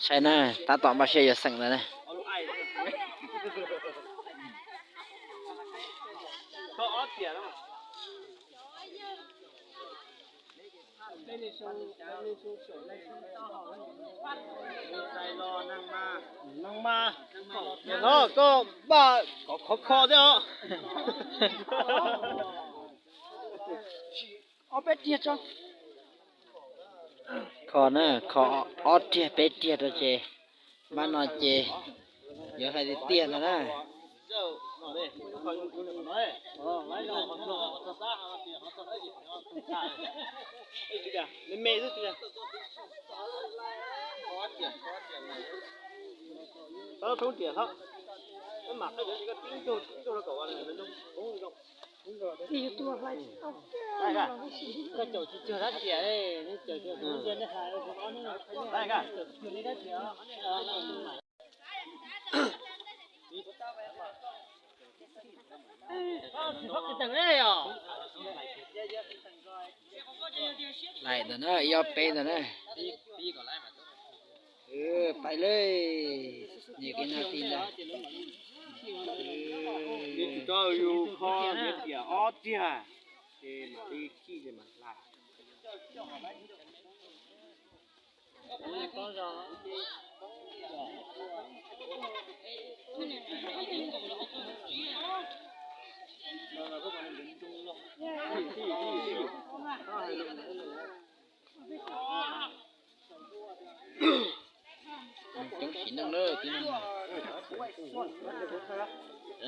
Saib na, tab tom npaj siab yuav xeem ntawd na. Koj npaj kom khov kho thiab os. Kho na, kho ob riag peb riag rau ces, npaj no ces yuav hlais tiag tiag ntag na. Laim ntawm na, ib ob peb ntawm na. Pais lawm, nyias kev nag ti ntag. Tsis tau yus kho tias ob tiag, ces mam li khij ces mam hlais. Coob sim neej lawm tib neeg.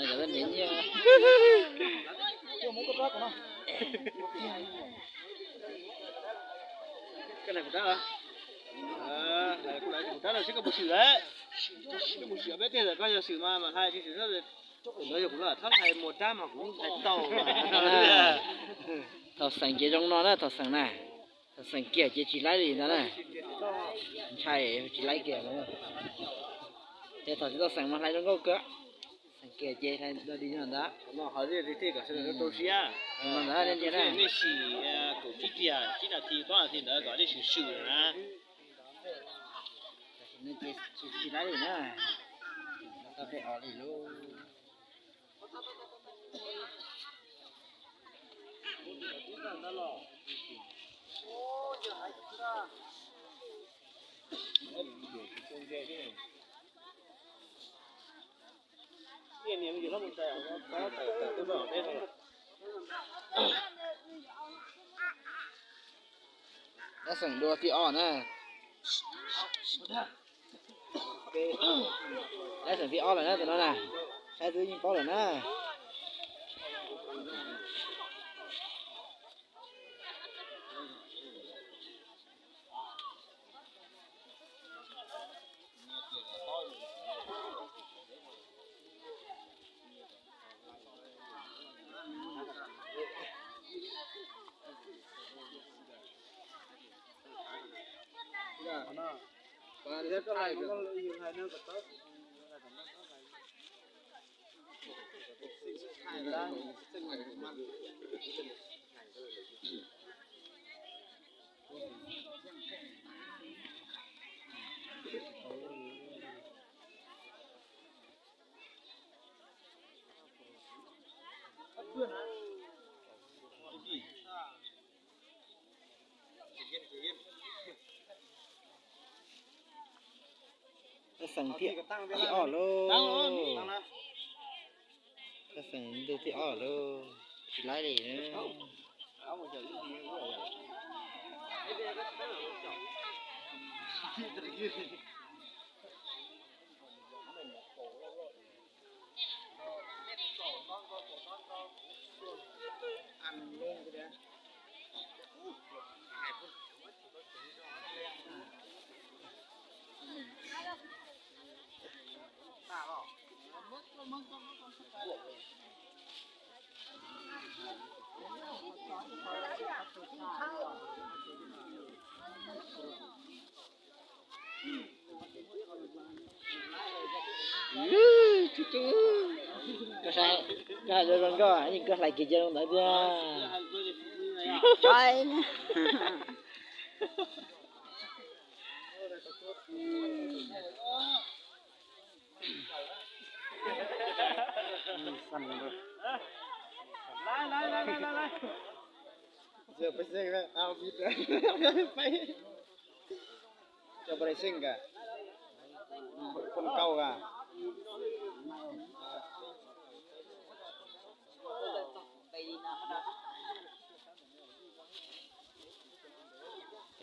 Cov nyiaj. Kuv rab no seb koj puas swm lawm. Koj mus swm peb tiag lawm, koj yog swm mas mam hlais, tsis swm no yog kuv los thab hlais mus rab mas kuv hlais tau. Thaum xeem ces zoo no na, thaum xeem na. Thaum xeem kiag ces tsis laib li ntag na. Ntshai tsis laib kiag. Ces thaum tsis tau xeem mas hlais zoo nkauj kawg. Xeem kiag ces hlais dog dig no ntag. Rau siab, nej sim kaum tsib tiag, tsib nas this, plaub nas this ntawd kom nej swm swm na. Tsis laib li na. Tau peb os li lauj. Dab xeem dua thib ob na. Dab xeem thib ob lawm na tus no na. Saib twb yeej paub lawm na. Tab xeem thib ob lauj. Tab xeem ntu thib ob lauj. Tsis laib li na. Koj hais zoo zoo nkauj, yeej koj hlais kiag cia zoo ntawd tiag. Cov pej xeem ka, pon kauj ka.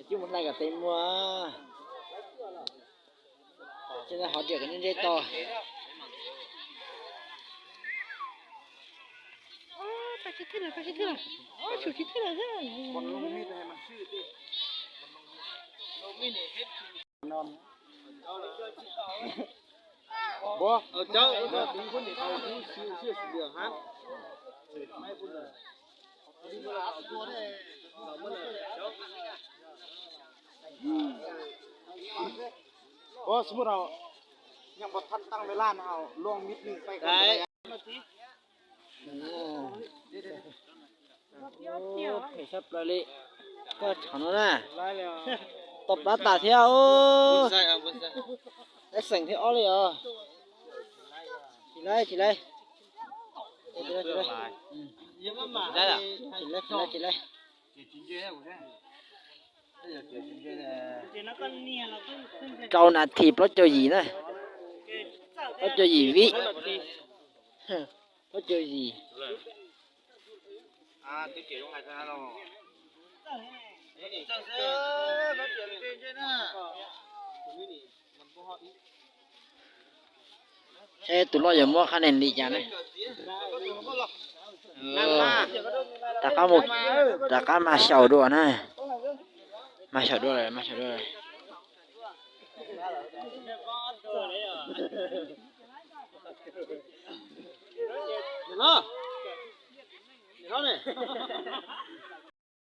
Coj mus hlais kom tes muag. Ces hov riam kom ntsej to. Ua, sub rau, nyob npau thaj tang ve laj no, luaj mib neeg pais ko. Phem sab plaws li. Koj thaum no na, tau plab tas thiab. Ib xeem thiab ob li os. Tsis laib, tsis laib. Tsis laib, tsis laib, tsis laib. Rau nas this plaub caug yim na. Plaub caug yim vib. Plaub caug yim. Saib tus loj yuav muab qhab nees li cas na. Rov qab mus, rov qab mas xyaum dua na. Mas xyaum dua lawm, mas xyaum dua lawm.